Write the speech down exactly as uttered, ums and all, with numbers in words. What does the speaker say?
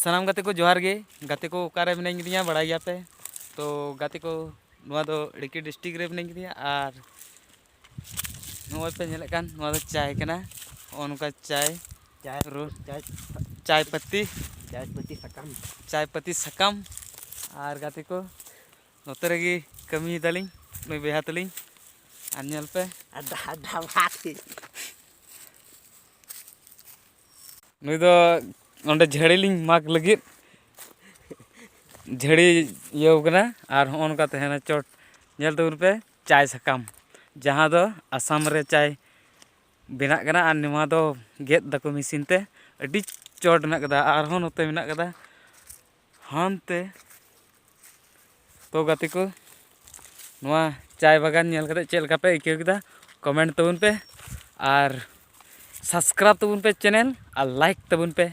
ᱥᱟᱱᱟᱢ ᱜᱟᱛᱮ ᱠᱚ ᱡᱚᱦᱟᱨ ᱜᱮ᱾ ᱜᱟᱛᱮ ᱠᱚ ᱚᱠᱟᱨᱮ ᱢᱮᱱᱟᱧ ᱠᱟᱫᱤᱧᱟ ᱵᱟᱲᱟᱭ ᱜᱮᱭᱟ ᱯᱮ᱾ ᱛᱚ ᱜᱟᱛᱮ ᱠᱚ, ᱱᱚᱣᱟ ᱫᱚ ᱤᱲᱠᱤ ᱰᱤᱥᱴᱨᱤᱠᱴ ᱨᱮ ᱢᱮᱱᱟᱧ ᱠᱟᱫᱤᱧᱟ᱾ ᱟᱨ ᱱᱚᱜᱼᱚᱭ ᱯᱮ ᱧᱮᱞᱮᱫ ᱠᱟᱱ, ᱱᱚᱣᱟ ᱫᱚ ᱪᱟᱭ ᱠᱟᱱᱟ᱾ ᱱᱚᱜᱼᱚ ᱱᱚᱝᱠᱟ ᱪᱟᱭ, ᱪᱟᱭ ᱨᱩ-, ᱪᱟᱭ ᱪᱟᱭ ᱯᱟᱹᱛᱤ, ᱪᱟᱭ ᱯᱟᱹᱛᱤ ᱥᱟᱠᱟᱢ᱾ ᱪᱟᱭ ᱯᱟᱹᱛᱤ ᱥᱟᱠᱟᱢ᱾ ᱟᱨ ᱜᱟᱛᱮ ᱠᱚ, ᱱᱚᱛᱮ ᱨᱮᱜᱮ ᱠᱟᱹᱢᱤᱭᱮᱫᱟᱞᱤᱧ ᱱᱩᱭ ᱵᱚᱭᱦᱟ ᱛᱟᱹᱞᱤᱧ᱾ ᱟᱨ ᱧᱮᱞ ᱯᱮ, ᱟᱫᱟ ᱟᱫᱟ ᱵᱷᱟᱛ᱾ ᱱᱩᱭ ᱫᱚ ᱚᱸᱰᱮ ᱡᱷᱟᱹᱲᱤ ᱞᱤᱧ ᱢᱟᱜᱽ ᱞᱟᱹᱜᱤᱫ ᱡᱷᱟᱹᱲᱤ ᱤᱭᱟᱹᱣ ᱠᱟᱱᱟ᱾ ᱟᱨ ᱦᱚᱸᱜᱼᱚ ᱱᱚᱝᱠᱟ ᱛᱟᱦᱮᱱᱟ ᱪᱚᱴ, ᱧᱮᱞ ᱛᱟᱵᱚᱱ ᱯᱮ ᱪᱟᱭ ᱥᱟᱠᱟᱢ, ᱡᱟᱦᱟᱸ ᱫᱚ ᱟᱥᱟᱢ ᱨᱮ ᱪᱟᱭ ᱵᱮᱱᱟᱜ ᱠᱟᱱᱟ᱾ ᱟᱨ ᱱᱚᱣᱟ ᱫᱚ ᱜᱮᱫ ᱫᱟᱠᱚ ᱢᱮᱥᱤᱱ ᱛᱮ, ᱟᱹᱰᱤ ᱪᱚᱴ ᱢᱮᱱᱟᱜ ᱠᱟᱫᱟ᱾ ᱟᱨᱦᱚᱸ ᱱᱚᱛᱮ ᱢᱮᱱᱟᱜ ᱠᱟᱫᱟ ᱦᱟᱱᱛᱮ᱾ ᱛᱚ ᱜᱟᱛᱮ ᱠᱚ, ᱱᱚᱣᱟ ᱪᱟᱭ ᱵᱟᱜᱟᱱ ᱧᱮᱞ ᱠᱟᱛᱮ ᱪᱮᱫ ᱞᱮᱠᱟ ᱯᱮ ᱟᱹᱭᱠᱟᱹᱣ ᱠᱮᱫᱟ, ᱠᱚᱢᱮᱱᱴ ᱛᱟᱵᱚᱱ ᱯᱮ, ᱟᱨ ᱥᱟᱵᱥᱠᱨᱟᱭᱤᱵ ᱛᱟᱵᱚᱱ ᱯᱮ ᱪᱮᱱᱮᱞ, ᱟᱨ ᱞᱟᱭᱤᱠ ᱛᱟᱵᱚᱱ ᱯᱮ᱾